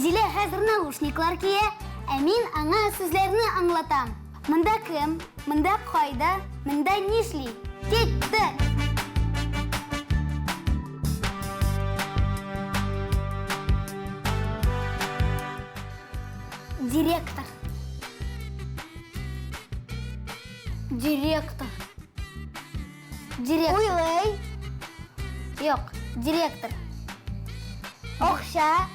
Зилә хәзер наушниклар кия, ә мин аңа сүзләрне аңлатам. Монда кем, монда кайда, монда нишли? Киттек! Директор. Директор. Директор. Уйлый. Юк, директор. Акча.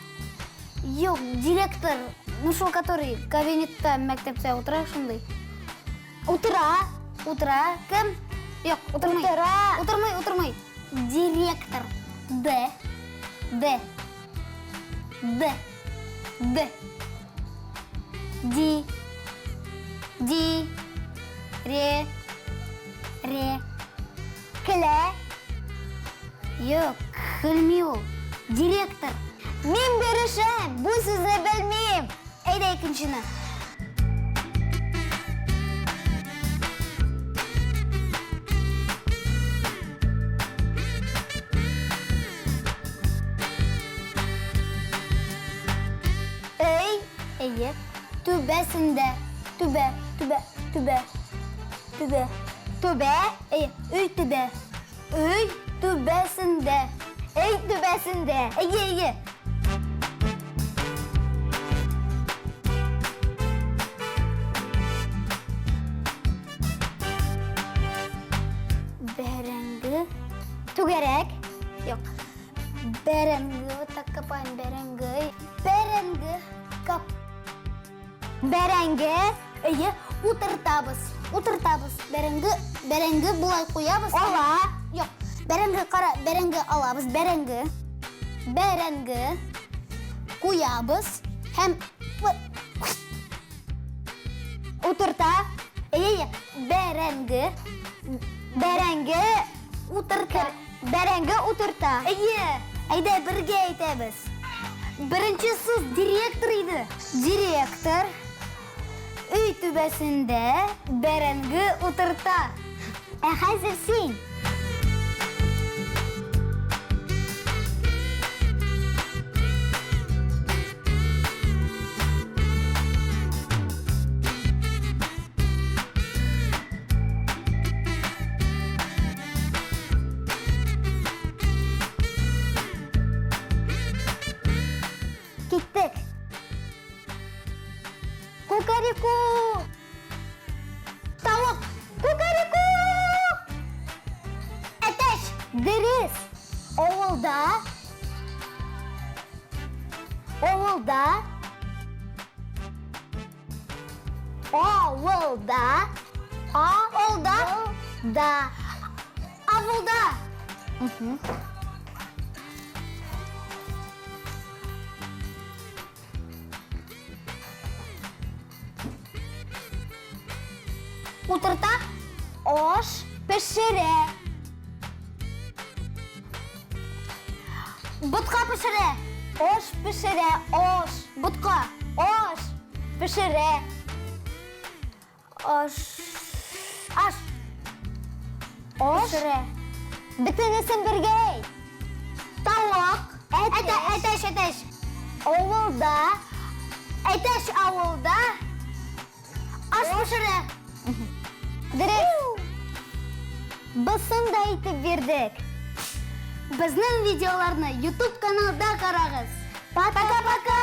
Юк, директор. Ну шул, который кабинетта мәктәптә утыра шундый. Утыра. Утыра. Кем? Юк, утырмый. Утыра. Утырмый, утырмый. Директор. Д. Д. Д. Д. Ди. Ди. Ре. Ре. Көлә. Юк, көлми ул. Директор. Мин бирешәм, бу сүзне белмим. Әйдә икенчене. Өй. Әйе. Түбәсендә. Түбә, түбә, түбә. Түбә. Түбә. Әйе, өй түбә. Өй түбәсендә. Өй түбәсендә. Әйе, әйе. Бәрәңге. Түгәрәк. Юк. Бәрәңге, вот так копаем бәрәңге. Бәрәңге кап. Бәрәңге. Әйе, утыртабыз. Утыртабыз. Бәрәңге, бәрәңге болай куябыз. Ала. Юк. Бәрәңге кара, бәрәңге алабыз, бәрәңге. Бәрәңге куябыз һәм Утырта. Әйе, әйе, бәрәңге Бәрәңге. утырта. Бәрәңге утырта. Әйе, әйдә бергә әйтәбез. Беренче сүз директор иде. Директор өй түбәсендә бәрәңге утырта. Ә хәзер син. Киттек. Кукареку! Тавык, Кукареку! әтәч, Дөрес. Авылда. Авылда. Авылда. Авылда. Да. Авылда. Утырта, Аш пешерә. ботка пешерә, Аш пешерә. Аш. ботка, Аш пешерә. Аш, аш, Аш. пешерә. Бөтенесен бергә әйт. Тавык, Әтәч. әтәч, әтәч. Авылда. Әтәч авылда аш пешерә. Дөрес. Бусын да әйтеп бирдек. Безнең видеоларны YouTube каналда карагыз. Пока-пока! Пока!